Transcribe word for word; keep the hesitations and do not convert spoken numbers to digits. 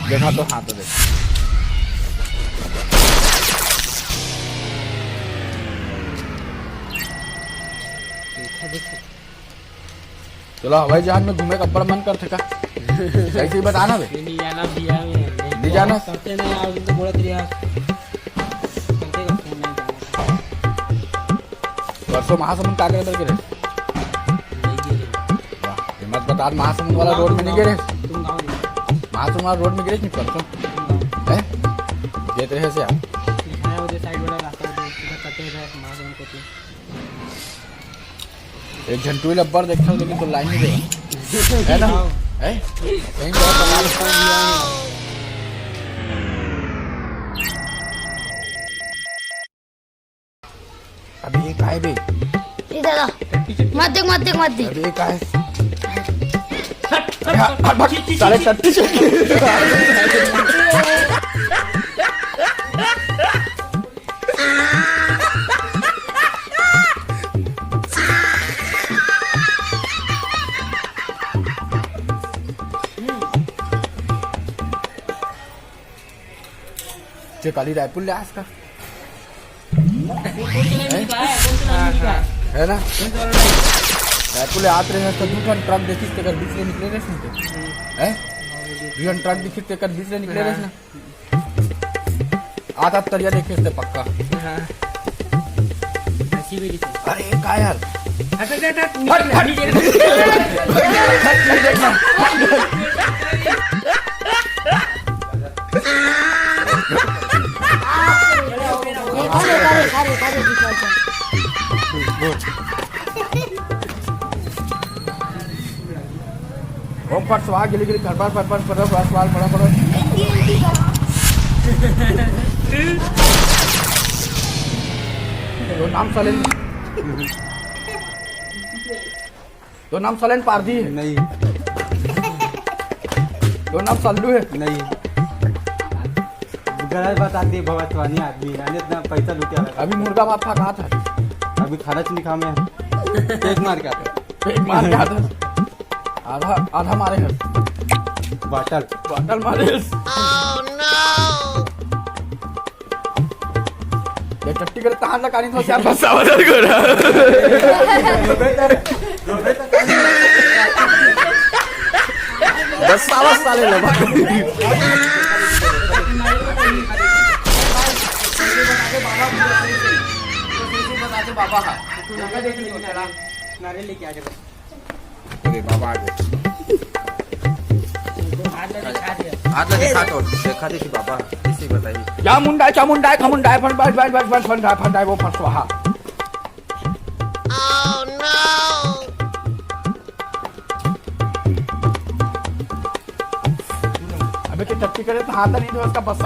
देखा तो, हाँ तो देख। चलो, हवाई जहाज में घूमे का बड़ मन करथे का? सही सही बता ना बे। नहीं, नहीं जाना भैया, मैं नहीं जाना? करते नहीं यार, तुम तो बोलत रहिया। करते करते नहीं जाना। परसों महासमुंद का करे बर गे रहे? नहीं गे रहे। वाह, ये मत बता, महासमुंद वाला रोड में नहीं गे रहे? तुम गाँव नहीं। महासमुंद वाला रोड में गे रहे नहीं परसों? तुम गाँव। हैं? गे तो रहे से यार। दिखाया वो जो साइड वाला रास्ता, वो जो सीधा कटे रहे महासमुंद को। एक झन टूल अब्बर देखता हूँ, लेकिन तो लाइन नहीं देगा। है ना? है? कहीं जाओ तो लाइन। अभी ये काय बे? ये दादा, मत देख, मत देख, मत देख। अभी ये काय? अरे हट, हट, हट, साले टट्टी चेक। जे काली रायपुर ले आस का? हैं? है ना? रायपुर ले आत रहे तो दू ठन ट्रक देखिस, तेकर बीच ले निकले रहे सुनते। हैं? दू ठन ट्रक दिखिस, तेकर बीच ले निकले रहे ना। आधा तरिया देखे से पक्का। हाँ। ऐसी भी दिखे। अरे, का यार? हट, हट, हट, हट, हट। नहीं देखना। ओम फट स्वाहा, गिली गिली, फट फट, फट फट, फट फट, स्वाहा, फट फट। तो नाम सलेन, तो नाम सलेन पारदी है। नहीं। तो नाम सल्लू है। नहीं। गलत बता दिए, भगवान स्वानी आदमी है, इतना पैसा लुटिया लगा। अभी मुर्गा भात खा, कहा था? अभी खाना चीनी खा में। पेट मार के आता। पेट मार के आता। आधा, आधा मारे हस। बाटल। बाटल मारे हस। ये टट्टी करे तहान ला कानी तो क्या बस आवाज आ रहा। बस आवाज साले लो। बाबा हा। नारियल लेके आ जाओ। अरे बाबा आ गए। हाथ लगा दिखा दे। हाथ लगा दिखा तो, देखा देखी बाबा, किसी बताइए। या मुंडा, चा मुंडा, खा मुंडा, फन, फन, फन, फन, फन, फन, फन, वो फन स्वाहा। अबे, के टट्टी करे तो हाथ नहीं दो, उसका बस।